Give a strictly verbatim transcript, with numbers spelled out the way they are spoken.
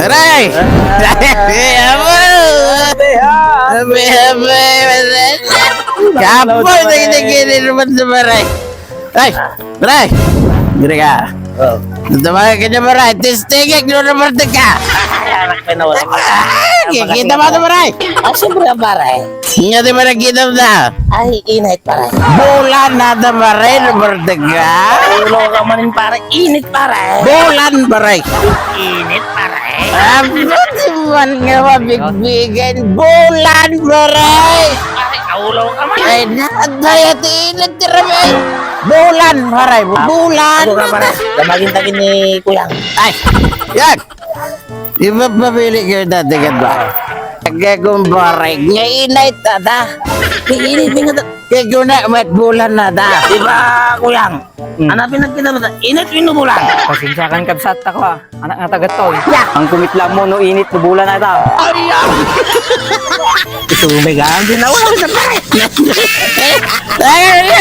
Aray! Apo! Ape, ape, ape! Kapoy, dagiti giniruman sa baray. Ay, pare! Diri ka. Oh. Tama ka niya, pare. Testingek no namarteg ka. Ay, anak, pinawala mo. Ah, kikita mo ito, pare. Ah, siyempre, pare. Nga di ba nakita mo na? Ay, init, pare. Bulan na ito, pare. Namarteg ka. Ulo ka manin, pare. Init, pare. Bulan, pare. Init, pare. Abot man nga mabigbigan. Bulan, pare. Ay, ulo ka man. Ay, na, dayat init, tira, pare. Bulan, pare. Bulan. Ano ka, pare? Damagin-tagin ni Kuyang. Ay, yan. Ipapabili kayo dati ka ba? Kaya kung pare, nga inay tata. Init nga ta-, kaya kung na, mat bulan na ta. Di ba, Kuyang? Hmm. Ano pinagkita mo ta? Init, pinubulan. Pasensya kan kabsat ako, ah. Anak nga taga Toy. Ang kumitla mo, no init, no bulan na ta. Ay, ah. Ito, may gaan din ako. Ay, ay,